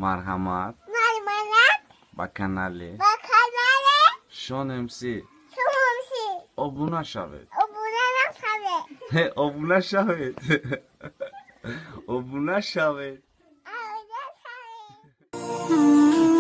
Марҳамат. Марҳамат. Ба канали. Ба канали. Шон МС. Шон МС. Обуна шавед. Обуна нашавед. Обуна шавед. Обуна шавед.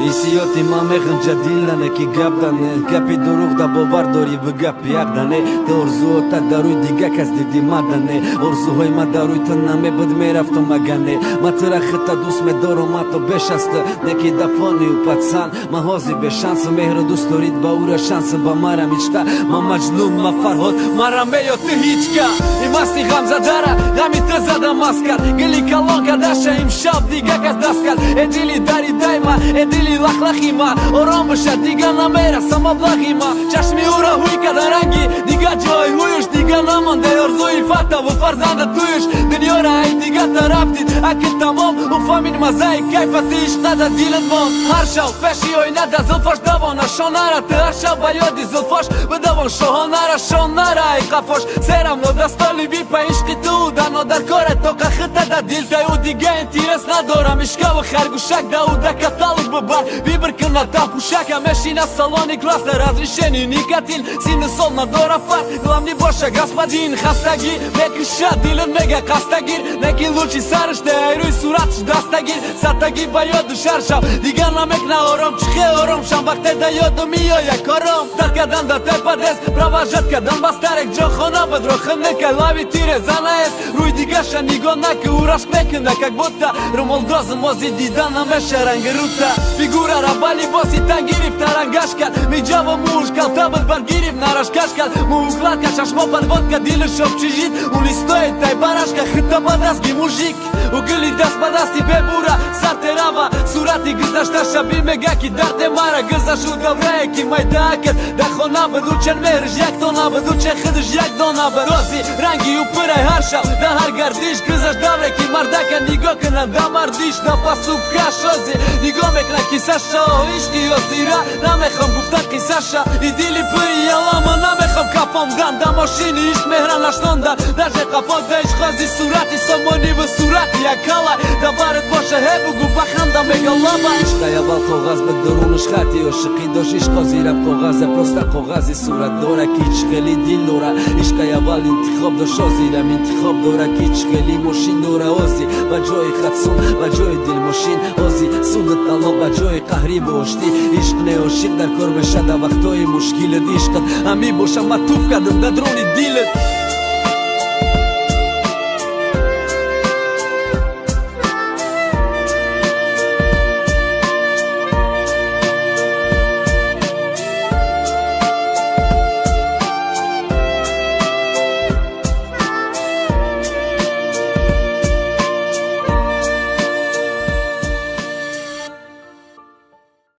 Ҳиссиёти ман меғинҷа дилане ки гап дане, гапи дурӯғ да бовар дорӣ бу гапи як дане. Ту орзуота дар рӯи дига кас диди мадане, орзуҳои ма дар рӯи ту намебуд мерафтам агане. Ма тура хита дӯст медорам ҳатто беш аз ту, неки дафонию пацан ма ҳозир бешансу. Меҳру дӯст дорид ба ӯра шансу, ба мара мечта. Ма Маҷнун, ма Фарҳод, мара меё ту ҳичка. И масти ғамзадара ғами ту зада маст кард, гили калон кардаша имшаб дига кас даст кард. Э дили даридай ма, э дили лахлахи ма, ором бошад дига намераса маблағи ма. Чашми ӯро ҳуй карда ранги дига ҷой ҳуюш, дига намонда орзуи фатаву фарзанда туюш. Дунёра ай дига тараф дид аки тамом, ӯ фаҳмид маззаи кайфати ишқада дилат монд. Ҳар шав пеши оина да зулфош давона шонара, ту ҳар шав ба ёди зулфош бидавон шоҳонара. Шонара ай қафош серам нодастоли бипа ишқи ту дано дар коре тоқа хита да дилтай ӯ дига интерес надорам. Ишкаву харгӯшак да ӯ да каталог бибар, выбор кина тапушака. Мешина салони класса разрешение никотин, сину сол надора фарқ, главный боша господин. Хастагӣ мекушад дилат мега қастагир, неки лучи сарашда ай рӯи суратш дастагир. Сатагӣ ба ёду шаршав дига намекна ором, чихе ором шам вақте да ёду меоя кором. Тар кардан да тепадес провожать кардан ба старек ҷонхона бадро хинека лави тире занаес. Рӯи дигаша нигоҳ наки ӯрашк мекуна, как будто румолдозм ози дида намеша ранги рута. Фигурара ба либоси танг гирифта рангаш кард, миҷаву мӯш калта буд бар гирифт нарашкаш кард. Мӯ укладка чашмо подводка дилаш обчижид, ӯ не стоит тай барашка хита ба дастги мужик. Ӯ гули даст ба дасти бебура сар терава, сурати гузашташа бимега ки дарде мара гузашу даврае ки майдаакат дар хона буд. Ӯ чен меҳриш як дона буд, ӯ чен худаш як дона буд. Рози ранги ӯ пурай ҳар шаб дар ҳар гардиш, гузашт давре ки мардака нигоҳ кунанд да мардиш. Да пасубка шози нигоҳ мекунад кисаша, ишқи ёзира намехом гуфта қиссаша. И дили пури ялама намехом кафондан да мошини ишқ меҳра нашнонда. Даже қафо да ишқози сурати сомониву сурати якала да барат боша ҳе бугу баханда мегалаба. Ишқай аввал коғаз ба дурунаш хати ошиқӣ дошт, ишқ ҳозирам коғаза просто коғази сурат дора ки ҳеҷ хели дил дора. Ишқай аввал интихоб дошт, ҳозирам интихоб дора ки ҳеҷ хели мошин дора. Ҳози ба ҷои хатсун ба ҷои дилмошин, ҳози суду талоқ ба ҷои қаҳрибу оштӣ. Ишқ не ошиқ дар кор мешада вақтҳои мушкилат, ишқат ҳамин боша ма туф кардам дар дрони дилат.